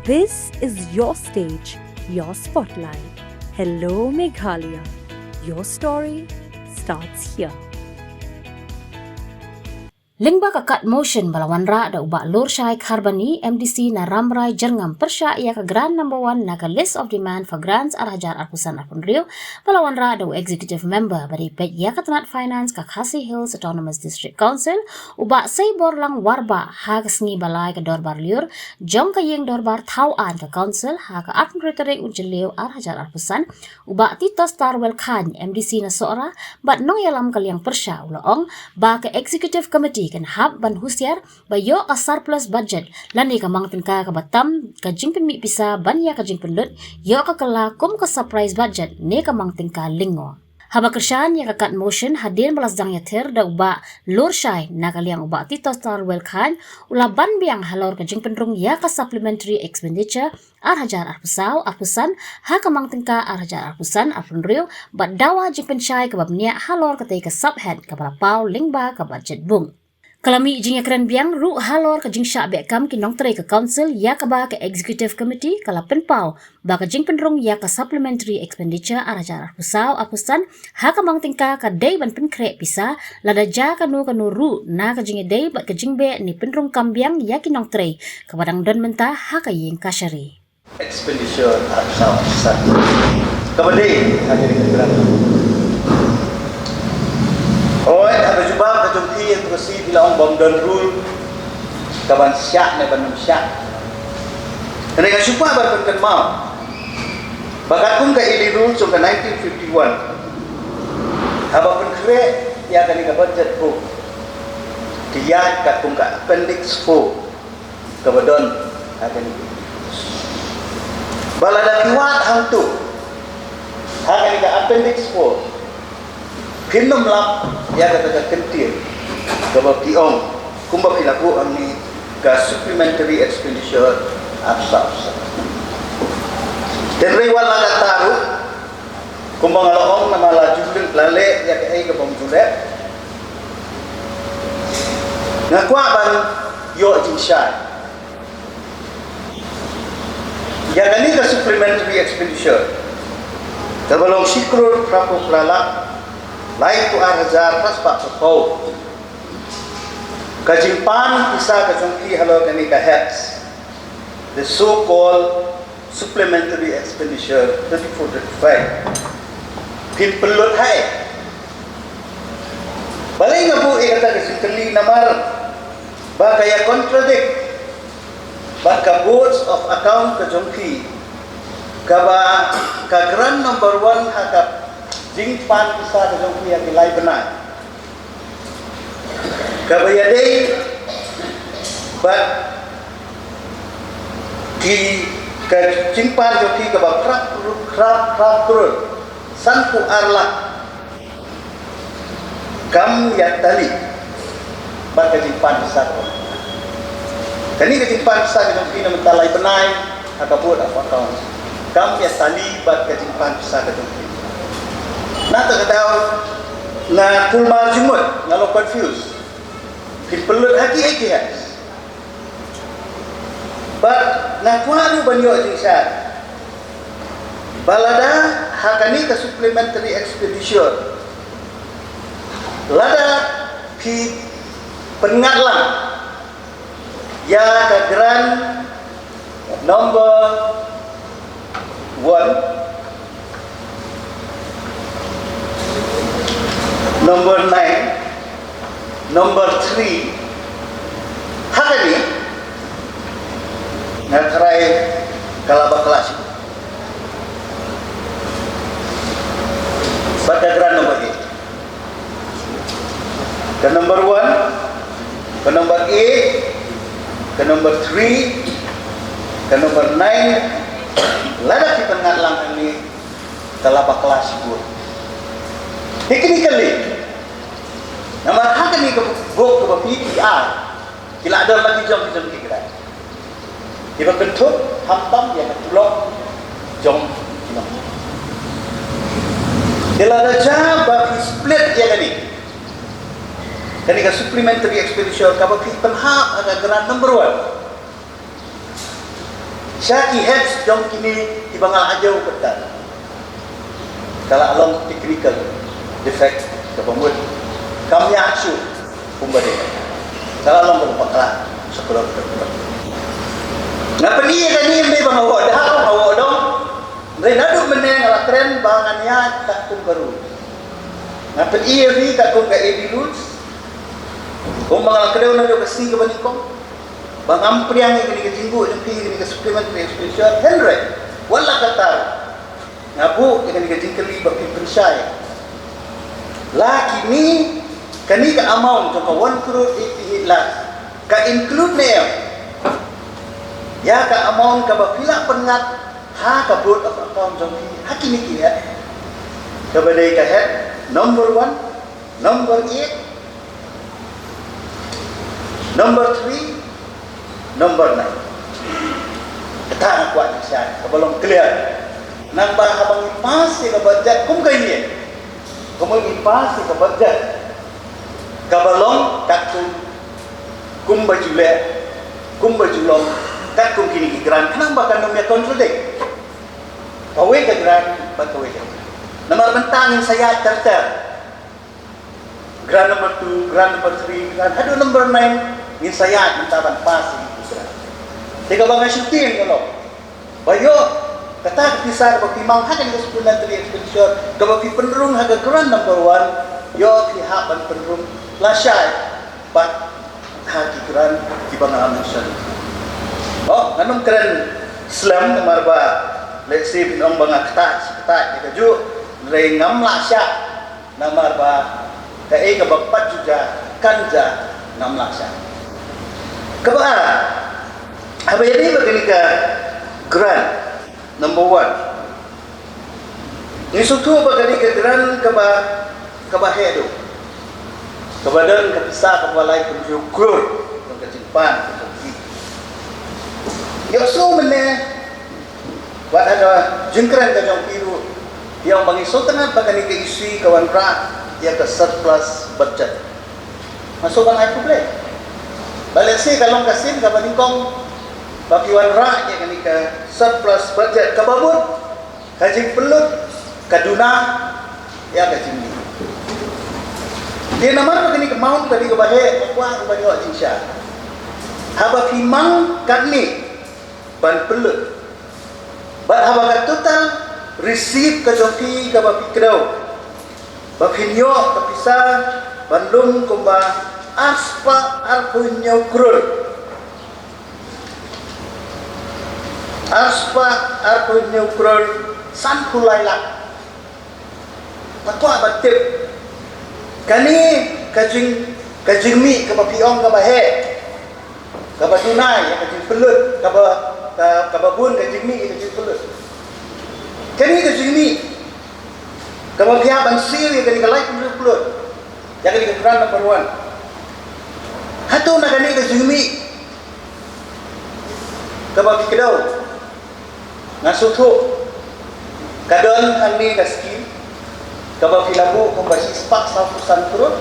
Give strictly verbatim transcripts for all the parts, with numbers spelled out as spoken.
This is your stage, your spotlight. Hello Meghalaya. Your story starts here. Lyngba ka kat motion ba la wanrah da u Bah Lurshai Kharbani, M D C na Rambrai Jyrngam, pyrshah ïa ka grant number one na ka List of Demand for Grants ar hajar arphew san arphew hynriew, ba la wanrah da u Executive Member ba dei peit ïa ka tnat Finance ka Khasi Hills Autonomous District Council, u Bah Seiborlang Warbah, ha ka sngi ba lai ka Dorbar Lyiur jong ka Ïing Dorbar Thawaiñ ka Council, ha ka arphew hynriew tarik u Jylliew ar hajar arphew san, u Bah Titostar Wellkhain, M D C na Sohra, bad nongïalam ka liang pyrshah u la ong ba ka Executive Committee kan hap ban husiar ba ïoh ka surplus budget lane ka mang tyngka kaba tam ka jingpynmih pisa ban ïa ka jingpynlut, ïoh ka kylla kum ka surprise budget ne ka mang tyngka lyngngoh. Haba kyrshan ïa ka kat motion hadien ba la sdang ïathir da u Bah Lurshai, na ka liang u Bah Titostar Wellkhain u la ban biang halor ka jingpynrung ïa ka supplementary expenditure ar hajar arphew saw arphew san ha ka mang tyngka ar hajar arphew san arphew hynriew, bad dawa jingpynshai kaba bniah halor katei ka subhead kaba la paw lyngba ka budget book. Ka la mih jingïakren biang ruh halor ka jingshah beh kam ki nongtrei ka Council, ïa kaba ka Executive Committee ka la pynpaw ba ka jingpynrung ïa ka supplementary expenditure ar hajar arphew saw arphew san ha ka mang tyngka ka dei ban pynkhreh pisa lada jia kano kano ruh na ka jingïadei bad ka jingbeh ne pynrung kam biang ïa ki nongtrei, kaba dang don mynta ha ka ïing kashari. Expenditure ar saw ar san. Kaba dei ha kane ka grant. Oi, haba jubab ka jong phi ïa ka si phi la ong bym don rule kaban shah ne ban ym shah. Kane ka shu kwah ban pynkynmaw ba katkum ka Ely Rule jong ka nineteen fifty-one, haba pynkhreh ïa kane ka budget book, ki ïaid katkum ka Appendix four. Kaba don ha kane ka Appendix. Ba lada ki wad hangto ha kane ka Appendix four, phin ym lap ïa kata ka kyntien kaba phi ong kumba phi la buh hangne, ka supplementary expenditure ar saw ar san. Hynrei wat la katta ruh, kumba nga la ong, namar la ju leh, la leh ïa kaei kaba ym ju leh, nga kwah ban ïoh jingshai ïa kane ka supplementary expenditure kaba long shi klur phra phew phra lak lai phew ar hajar phra spah phew. Ka jingpan pisa ka jong phi halor kane ka HACS, the so called supplementary expenditure thirty-four thirty-five, phin pynlut ha ei? Balei nga buh ïa kata ka jingkylli? Namar ba ka ïa contradict bad ka Boards of Account ka jong phi, kaba ka grant number one ha ka jingpan pisa ka jong phi ha ki lai bnai kaba ïadei bad ki, ka jingpan jong ki kaba phra, phra, phra klur san phew ar lak, kam ïatylli bad ka jingpan pisa ka jong phi. Kane ka jingpan pisa ka jong phi na mynta lai bnai ha ka Board of Accounts, kam ïatylli bad ka jingpan pisa ka jong phi. Na kata ka daw nga kulmar jingmut, nga long confused. Phin pynlut ha kiei kiei. Bad nga kwah ruh ban ïoh jingshai ba lada ha kane ka supplementary expenditure, lada phi pynngat lang ïa ka grant number one, number nine, number three, ha kane nga tharai ka la bakla shibun. Bad ka grant number eight. Ka number one, ka number eight, ka number three, ka number nine, lada ki pynngat lang hangne ka la bakla shibun. Technically, namar ha kane ka bok kaba P P R, ki la don la ki jong ki jong ki grant. Kiba kynthup khamtam ïa ka tulop jong ki nong. Te lada jia ba phi split ïa kane, kane ka supplementary expenditure kaba phi pynhap ha ka grant number one, Sha ki heads jong kine kiba nga la ïoh kata, ka la long technical defect kaba mut kam ïa shu kumba dei. Ka la long kaba bakla. Sa ka long kaba, nga pynïoh ïa kane, ym dei ba nga wad ha, nga wad dong. Hynrei naduh mynne nga la kren ba ngan ïaid katkum ka rules. Nga pynïoh ïa phi katkum ka A B rules. Kumba nga la kdew naduh ka sngi kaba nyngkong, ba ngam pdiang ïa kane ka jingbuh jong phi, kane ka supplementary expenditure. Hynrei wat la katta, nga buh ïa kane ka jingkylli ba phi pynshai. La kine, kane ka amount jong ka one crore eighty-eight lakhs ka include ne em ïa ka amount kaba phi la pynngat ha ka board of account jong phi ha kine ki head, kaba dei ka head number one, number eight, number three, number nine. Kata nga kwah ïa shai kaba long clear. Nangba haba ngi pass ïa ka budget kum ka ïing, kumba ngi pass ïa ka budget kaba long katkum, kumba ju leh, kumba ju long katkum kine ki grant, khnang ba kan ym ïa contradict kawei ka grant bad kawei ka grant. Namar mynta ngin sa ïaid ter ter. Grant number two, grant number three, grant haduh number nine, ngin sa ïaid mynta ban pass ïa ki grant. Te kaba nga shu tieng ka long ba ïoh kata ka pisa kaba phi mang ha kane ka supplementary expenditure kaba phi pynrung ha ka grant number one, ïoh phi hap ban pynrung lashai bad ha ki grant kiba nga la mention. Oh, ngan ym kren slem namar ba lehse phin ong ba nga ktah shi ktah ïa kajuh, hynrei ngam lah shah. Namar ba kaei kaba pat ju jia kan jia, ngam lah shah. Kaba ar, haba ïadei bad kane ka grant number one, ngi sngewthuh ba kane ka grant kaba, kaba heh duh, kaba don ka pisa kaba lai kumjuh klur jong ka jingpan ka jong ki. Ïohsngew mynne wat ha ka jingkren ka jong phi ruh, ïa ba ngi sngewtynnat ba kane ka issue ka wanrah ïa ka surplus budget. Nga sngewbha ban ai khublei. Ba lehse ka long ka sien kaba nyngkong ba phi wanrah ïa kane ka surplus budget kaba mut ka jingpynlut ka duna ïa ka jingmih. Te namar ba kane ka amount ka dei kaba heh, nga kwah ban ïoh jingshai. Haba phi mang katne ban pynlut, bad haba ka total receipt ka jong phi kaba phi kdew, ba phin ïoh ka pisa ban lum kumba arspah arphew hynñiew klur, arspah arphew hynñiew klur sanphew lai lak. Nga kwah ban tip, kane ka jing, ka jingmih kaba phi ong kaba heh, kaba duna ïa ka jingpynlut, kaba, ka, kaba bun ka jingmih ïa ka jingpynlut. Kane ka jingmih kaba phi hap ban siew ïa kane ka laiphew klur, ïa kane ka grant number one. Hato na kane ka jingmih kaba phi kdew, nga sngewthuh ka don hangne ka skim kaba phi la buh kumba shispah sawphew san klur.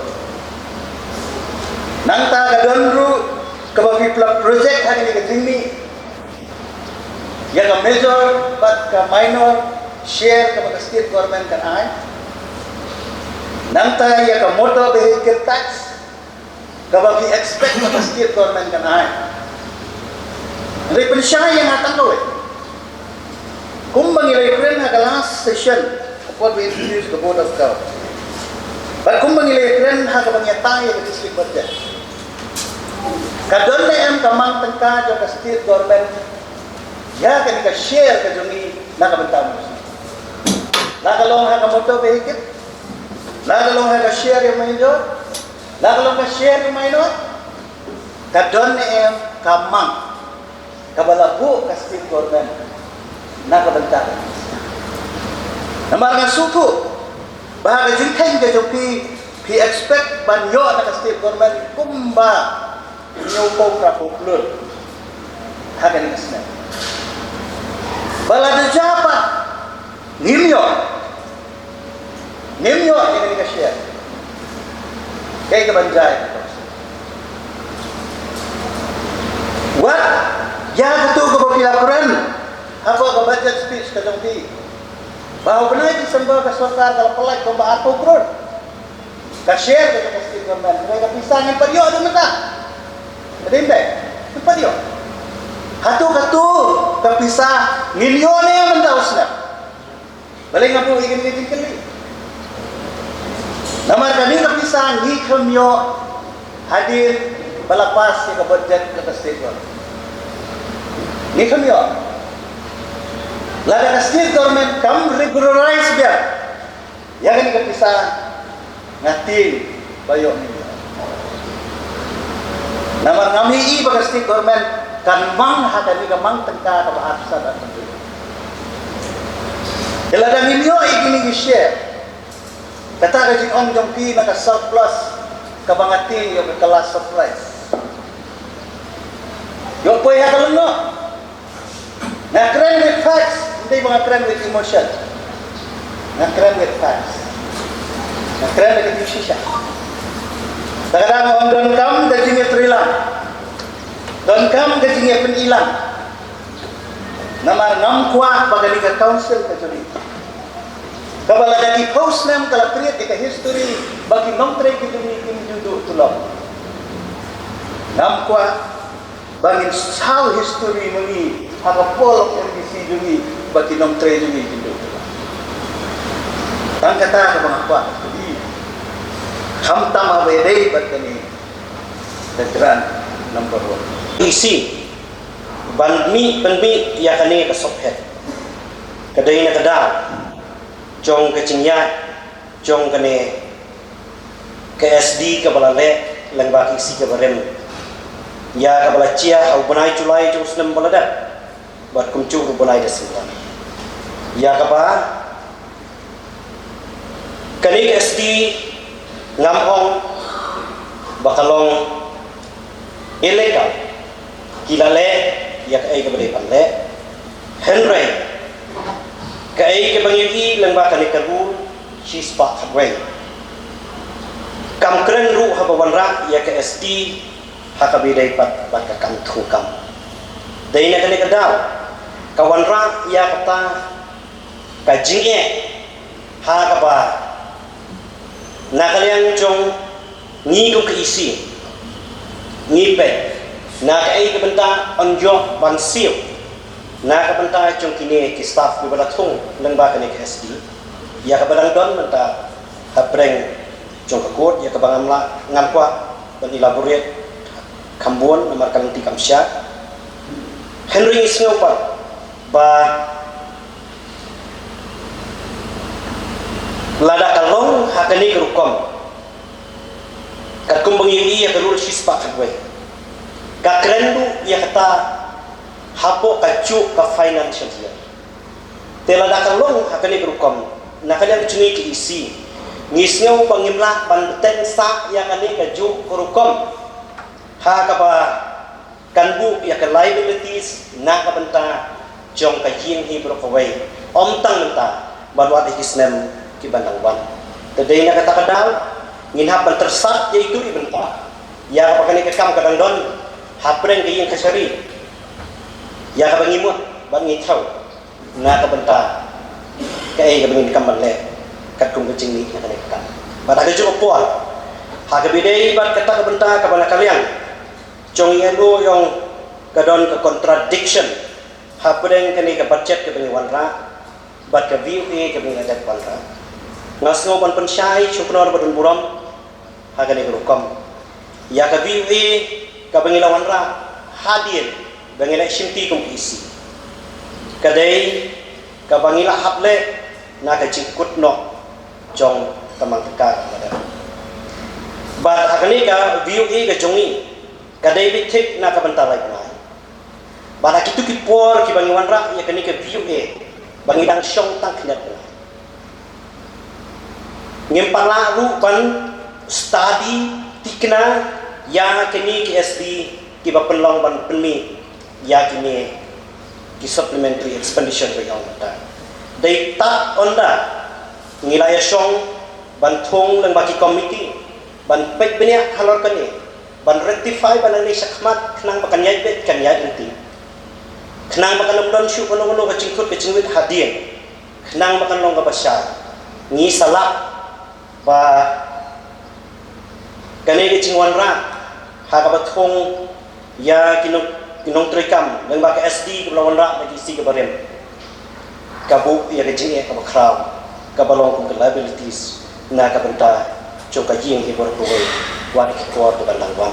Nangta ka don ruh kaba phi pla project ha kane ka jingmih, ïa ka major bad ka minor share kaba ka state government kan ai. Nangta ïa ka motor vehicle tax kaba phi expect ba ka state government kan ai. Hynrei pynshai ïa nga tang kawei. Kumba ngi la ïakren ha ka last session, ka por ba introduce ka Board of Accounts, bad kumba ngi la ïakren ha kaba ngi ïatai ïa ka district budget, ka don ne em ka mang tyngka jong ka state government ïa kane ka share ka jong ngi na ka bynta u Mawsynram? La ka long ha ka motor vehicle, la ka long ha ka share ïa u major, la ka long ka share ïa u minor, ka don ne em ka mang kaba la buh ka state government na ka bynta ka? Namar nga sngewthuh ba ha ka jingkheiñ ka jong phi, phi expect ban ïoh na ka state government kumba hynñiewphew khyndai klur ha kane ka snem. Ba lada jia pat ngim ïoh, ngim ïoh ïa kane ka share, kaei kaban jia? Wat ïa katu kaba phi la kren Hapoh ka budget speech ka jong phi, ba ha u bnai December ka sorkar ka la pynlait kumba arphew klur. Ka share ka jong ka state government, hynrei ka pisa ngim pat ïoh haduh mynta. Ka dei ym dei? Ngim pat ïoh. Hato kato ka pisa ngin ïoh ne mynta u snem? Balei nga buh ïa kane ka jingkylli? Namar kane ka pisa ngi khlem ïoh hadien ba la pass ïa ka budget ka state government. Ngi khlem ïoh. Lada ka state government kam regularize biang ïa kane ka pisa, nga tieng ba ïoh ngi ïoh. Namar ngam ïohi ba ka state government kan mang ha kane ka mang tyngka kaba arphew san arphew san. Te lada ngim ïoh ïa kine ki share, kata ka jingong jong phi na ka surplus kaba nga tieng ïoh ka last surprise. Ïoh poi ha ka lyngngoh. Nga kren with facts, ym dei ba nga kren with emotion. Nga kren with facts. Nga kren da ka jingshisha. Te ka dang ong donkam ka jingïatreilang, donkam ka jingïapynilang. Namar ngam kwah ba kane ka council ka jong ngi, kaba la da ki phew snem ka la create ïa ka history ba ki nongtrei ki jong ngi kim ju duh tulop. Ngam kwah ba ngin saw history ma ngi ha ka por MDC jong ngi ba ki nongtrei jong ngi kin duh. Tang kata kaba nga kwah. Khamtam haba ïadei bad kane ka grant number one. EC ban mih, ban mih ïa kane ka sophet, ka dei na ka daw jong ka jingïaid jong kane ka SD kaba la leh lyngba ka EC kaba rim, ïa kaba la jia ha u bnai July jong u snem ba la dep, bad kumjuh u bnai December. Ïa kaba kane ka SD ngam ong ba ka long illegal, ki la leh ïa kaei kaba dei ban leh. Hynrei kaei kaba ngi ïohi lyngba kane ka rule shispah khatwei, kam kren ruh haba wanrah ïa ka SD ha kaba ïadei bad, bad ka kam thungkam. Dei na kane ka daw ka wanrah ïa kata ka jingeh ha kaba na ka liang jong ngi kum ka EC ngi peit na kaei ka bynta yn ïoh ban siew na ka bynta jong kine ki staff kiba la thung lyngba kane ka SD, ïa kaba dang don mynta hapdeng jong ka court, ïa kaba ngam lah, ngam kwah ban elaborate kham bun namar ka lynti kam shah. Hynrei ngi sngew pat ba lada ka long ha kane ka rukom, katkum ba ngi ïohi ïa ka rule shispah khatwei, ka kren ruh ïa kata hapoh kajuh ka financial year. Te lada ka long ha kane ka rukom, na ka liang jong ngi ka EC ngi sngew ba ngim lah ban bteng sah ïa kane kajuh ka rukom ha kaba kan buh ïa ka liabilities na ka bynta jong ka ïing hi baroh kawei, ym tang mynta, ban wad ïa ki snem kiban dang wan. Te dei na kata ka daw ngin hap ban tyrsad ïa itu i bynta, ïa kaba kane ka kam ka dang don hapdeng ka ïing kashari, ïa kaba ngi mut bad ngi thaw na ka bynta kaei kaba ngin kam ban leh katkum ka jingmih na kane ka kam. Bad ha kajuh ka por, ha kaba ïadei bad kata ka bynta kaba na ka liang jong i, ïa u ong ka don ka contradiction hapdeng kane ka budget kaba ngi wanrah bad ka VOA kaba ngi la dep wanrah. Nga sngew ban pynshai sha u Kynnoh bad u Nongburom ha kane ka rukom. Ïa ka VOA kaba ngi la wanrah hadien ba ngi la shimti kum ka EC, ka dei kaba ngi la hap leh na ka jingkut noh jong ka mang tyngka kaba la dep. Bad ha kane ka VOA ka jong ngi ka dei beit thik na ka bynta lai bnai. Bad ha kitu ki por kiba ngi wanrah ïa kane ka VOA ba ngi dang shong tang khyndiat bnai, ngim pat lah ruh ban study thikna ïa kine ki SD kiba pynlong ban pynmih ïa kine ki supplementary expenditure ba ïa ong mynta. Dei tad ynda ngi la ïa shong ban thung lyngba ki committee ban peit bniah halor kane, ban rectify, ban leh shakhmat khnang ba kan ïaid beit, kan ïaid lynti. Khnang ba kan ym don shuh kano kano ka jingthut ka jingwit hadien, khnang ba kan long kaba shai, ngi sa lah ba kane ka jingwanrah ha kaba thung ïa ki nong, ki nongtreikam lyngba ka S D kaba la wanrah da ka E C kaba rim, ka buh ïa ka jingeh kaba khraw kaba long kum ka liabilities na ka bynta jong ka ïing hi baroh kawei wat ki por kiban dang wan.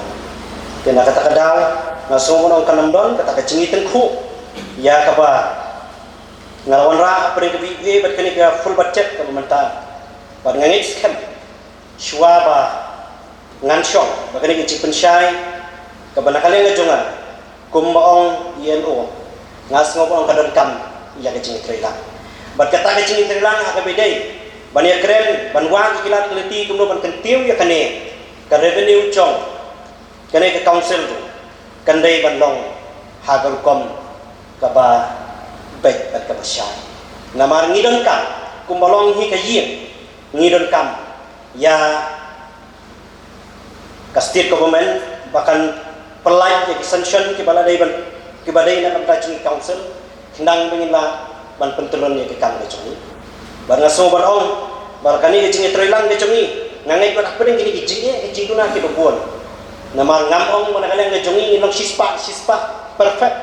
Te na kata ka daw nga sngew ban ong kan ym don kata ka jingïatyngkhuh ïa kaba nga la wanrah hapdeng ka B O A bad kane ka full budget kaba mynta. Bad nga ngeit skhem shuwa ba ngan shong ba kane ka jingpynshai kaba na ka liang ka jong nga kum ba ong E N O, nga sngew ba ong ka donkam ïa ka jingïatreilang. Bad kata ka jingïatreilang ha kaba ïadei ban ïakren, ban wad ïa ki lad ki lynti kumno ban kyntiew ïa kane ka revenue jong kane ka council ruh kan dei ban long ha ka rukom kaba beit bad kaba shai. Namar ngi donkam, kumba long hi ka ïing, ngi donkam ïa ka state government ba kan pynlait ïa ki sanction kiba la dei ban, kiba dei na ka bynta jong ki council, khnang ba ngin lah ban pyntylun ïa ki kam ka jong ngi. Bad nga sngew ban ong ba kane ka jingïatreilang ka jong ngi, nga ngeit ba hapdeng kine ki jingeh ki jingduna kiba bun. Namar ngam ong ba na ka liang ka jong ngi ngin long shispah shispah perfect,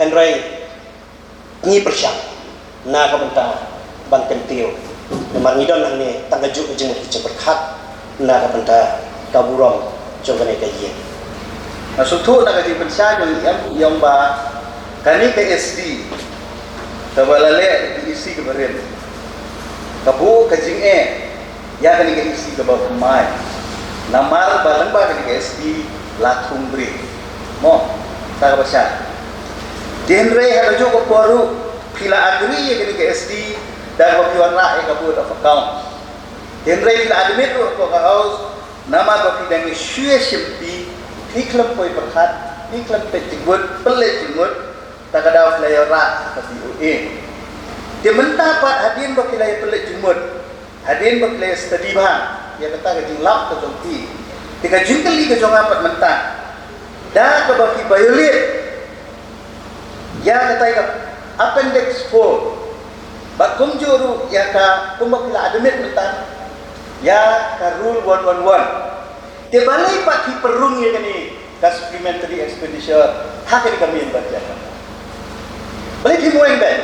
hynrei ngi pyrshang na ka bynta ban kyntiew. Namar ngi don hangne tang kajuh ka jingmut ka jingpyrkhat na ka bynta ka burom jong kane ka ïing. Nga sngewthuh na ka jingpynshai jong i em i ong ba kane ka S D kaba la leh da ka E C kaba rim ka buh ka jingeh ïa kane ka E C kaba mai. Namar ba lyngba kane ka S D la thung briew. Mo, ta kaba shai. Te hynrei ha kajuh ka por ruh phi la agree ïa kane ka S D da kaba phi wanrah ïa ka Board of Accounts. Te hynrei phi la admit ruh ha ka House namar ba phi dang ïashu ïashim, phi khlem poi pyrkhat, phi khlem peit jingmut, pynleit jingmut. Ta ka daw phi la ïa rah ka P O A. Te mynta pat hadien ba phi la ïa pynleit jingmut, hadien ba phi la ïa study bha ïa kata ka jinglap ka jong phi, te ka jingkylli ka jong nga pat mynta, da kaba phi violate ïa kata ka Appendix four, bad kumjuh ruh ïa ka, kumba phi la admit mynta ïa ka Rule one one one. Te balei pat phi pynrung ïa kane ka supplementary expenditure ha kane ka main budget? Balei phi weng beit?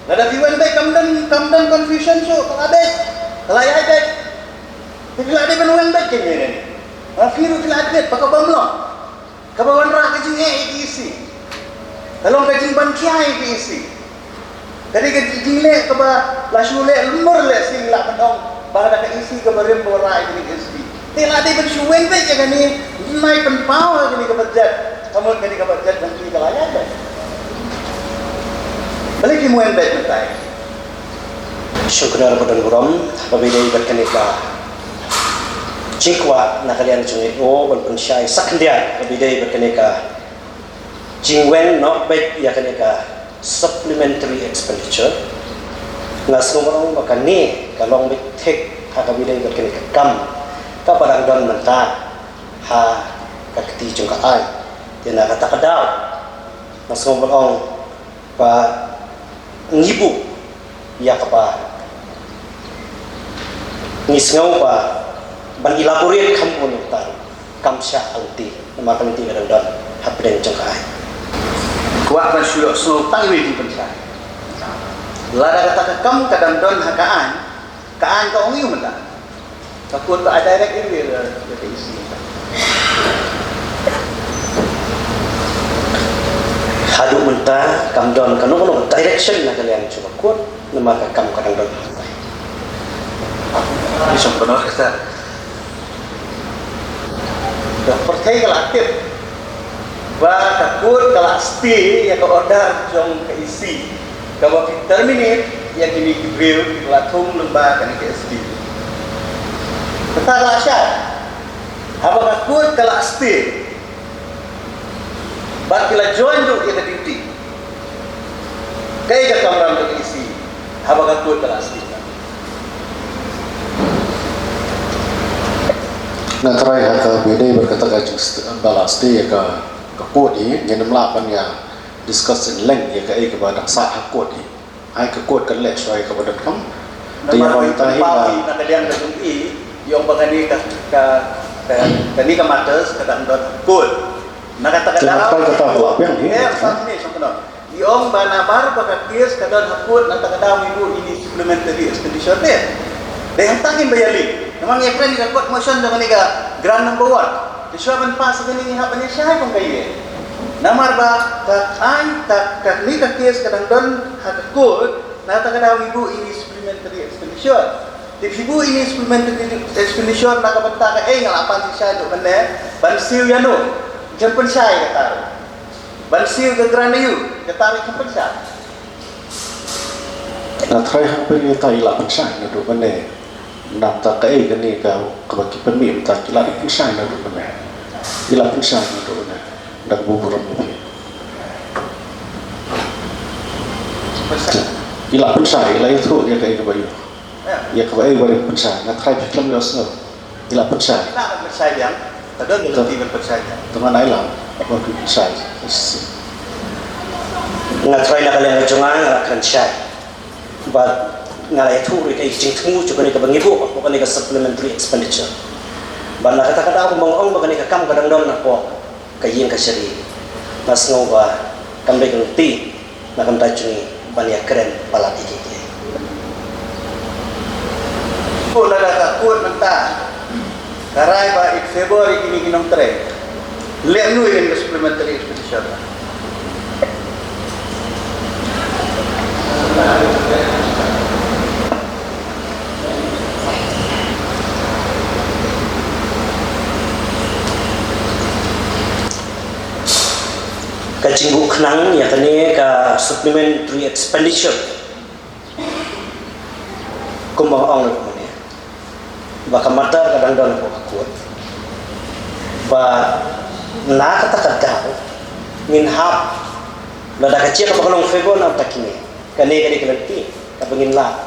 Lada phi weng beit kam don, kam don confusion shuh, ka la beit, ka la ïaid beit. Te phi la dei ban weng beit kane. Ba phi ruh phi la dei beit ba ka bym long. Kaba wanrah ka jingeh ïa ka E C. Ka long ka jingban khia ïa ka E C. Ka dei ka jingleh kaba la shu leh lymmer lehse, lah ban ong ba da ka E C kaba rim ba wanrah ïa ka S D. Te la dei ban shu weng beit ïa kane, nai pynpaw ha kane ka budget. Ka mut kane ka budget ban ki ka la ïa beit. Balei kim weng beit mynta? Shukriya ba don burom, ba dei bad kane ka jingkwah na ka liang jong ngi, oh, ban pynshai sa khyndiat, ba dei bad kane ka jingweng noh beit ïa kane ka supplementary expenditure. Nga sngew ba kane ka long beit thik ha kaba ïadei bad kane ka kam kaba dang don mynta ha ka kti jong ka aiñ. Te na kata ka daw nga sngew ba long ba ngi buh ïa kaba ngi sngew ba ban elaborate kham bun ïa kata ruh kam shah lynti, namar ka lynti ka dang don hapdeng jong ka aiñ. Kwah ban shu ïohsngew tang iwei i jingpynshai. Lada kata ka kam ka dang don ha ka aiñ, ka aiñ ka ong ïa u mynta. Ka court ka ai direct ïa u ïa ka E C. Haduh mynta kam don kano kano ka direction na ka liang jong ka court, namar ka kam ka dang don. Ni song pynor kata. Ka pyrthei ka la tip ba ka court ka la stay ïa ka order jong ka E C kaba phi terminate ïa kine ki briew ki la thung lyngba kane ka S D. Kata ka la shai. Haba ka court ka la stay bad ki la join ruh ïa ka duty, kaei ka kamram ka E C haba ka court ka la stay? Nga tharai ha kaba ïadei bad kata ka jingst-, ba la stay ïa ka, ka court hi, ngin ym lah ban ïa discuss in length ïa kaei kaba dang sah ha court hi. Ai ka court kan leh shuwa ïa kaba donkam. Te ïa ba mynta hi ba na ka liang ka jong i, i ong ba kane ka, ka, ka, kane ka matters ka dang don ha court. Na kata ka daw, kata ka daw, eh, sa ni song kano. I ong ba namar ba ka case ka don ha court, na kata ka daw ngi buh ine i supplementary expenditure te. Dei hangta ngin ba ïa link. Namar ngi ïa kren ïa ka court motion jong kane ka grant number one. Te shuwa ban pass kane ngi hap ban ïa shai kum ka ïa. Namar ba ka ai, ka, kane ka case ka dang don ha ka court, na kata ka daw ngi buh ine i supplementary expenditure. Te phi buh ine i supplementary expenditure na ka bynta kaei, nga la pan shisha ïa u mynne, ban siew ïano, jong pynshai kata. Ban siew ka grant ïa u, kata ruh kan pynshai. Nga tharai hangta ïa ta i la pynshai naduh mynne. Nangta kaei kane ka, kaba ki pynmih mynta ki la pynshai naduh mynne. I la pynshai naduh mynne. Da kaba burom mynne. I la pynshai, i la ïathuh ïa kaei kaba ïoh. Ïa kaba ei ba ri pynshai, nga tharai phi khlem ïohsngew. I la pynshai. I la pynshai biang. Ka don ka lynti ban pynshai biang. Tang ngan ai lang. Ba phi pynshai. Nga tharai na ka liang ka jong nga, nga la kren shai. Bad nga la ïathuh ruh ïa ka jingthmu jong kane kaba ngi buh, kane ka supplementary expenditure. Bad na kata ka daw kumba nga ong ba kane ka kam ka dang don hapoh ka ïing kashari. Nga sngew ba kam dei ka lynti na ka bynta jong ngi ban ïa kren palat ïa kiei kiei. Ko lada ka court mynta ka rai ba in favor ïa kine ki nongtrei, leh nu ïa ka supplementary expenditure. Ka jingbuh khnang ïa kane ka supplementary expenditure, kumba nga ong mynne, ba ka matter ka dang don hapoh ka court, ba na kata ka daw ngin hap, lada ka jia kaba ka long favor na uta kine, kane ka dei ka lynti kaba ngin lah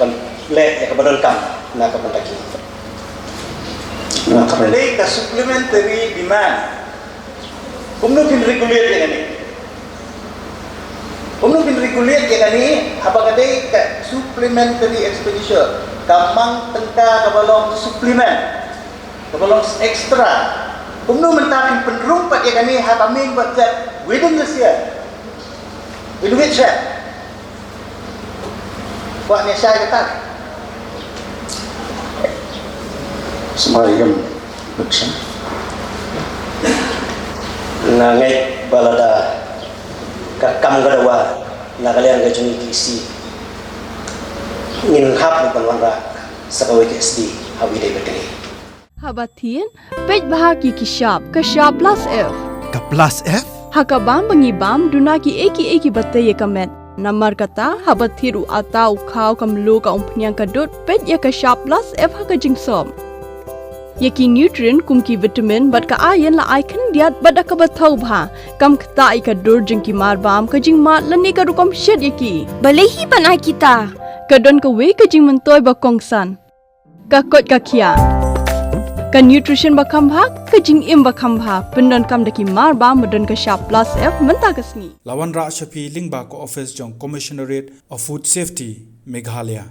ban leh ïa kaba donkam na ka bynta kine. Kaba dei ka supplementary demand. Kumno kin regulate ïa kane? Kumno kin regulate ïa kane haba ka dei ka supplementary expenditure? Ka mang tyngka kaba long supplement, kaba long extra. Kumno mynta kin pynrung pat ïa kane ha ka main budget within this year? In which year? Kwah ne shai kata. Sma ïa ka pynshai. Nga ngeit ba lada ka kam ka dawa na ka liang ka jong ngi ki C, ngin hap ban wanrah sa kawei ka S D ha wi dei bad kane. Haba thied, peit bha ki ki shap, ka shap plus F. Ka plus F? Ha ka bam ba ngi bam, duna kiei kiei kiba tei ïa ka met. Namar kata, haba thied u atta, u khaw, ka mluh, ka umphniang, ka dud, peit ïa ka shap plus F ha ka jingsop. Ïa ki nutrient kum ki vitamin bad ka iron la ai khyndiat bad da kaba thaw bha. Kam ktah ïa ka dur jong ki mar bam, ka jingmad lane ka rukom shet ïa ki. Balei hi ban ai kita? Ka don kawei ka jingmyntoi ba kongsan. Ka koit ka khiah. Ka nutrition ba kham bha, ka jingim ba kham bha, pyndonkam da ki mar bam ba don ka shap plus F mynta ka sngi. La wanrah sha phi lyngba ka office jong Commissionerate of Food Safety, Meghalaya.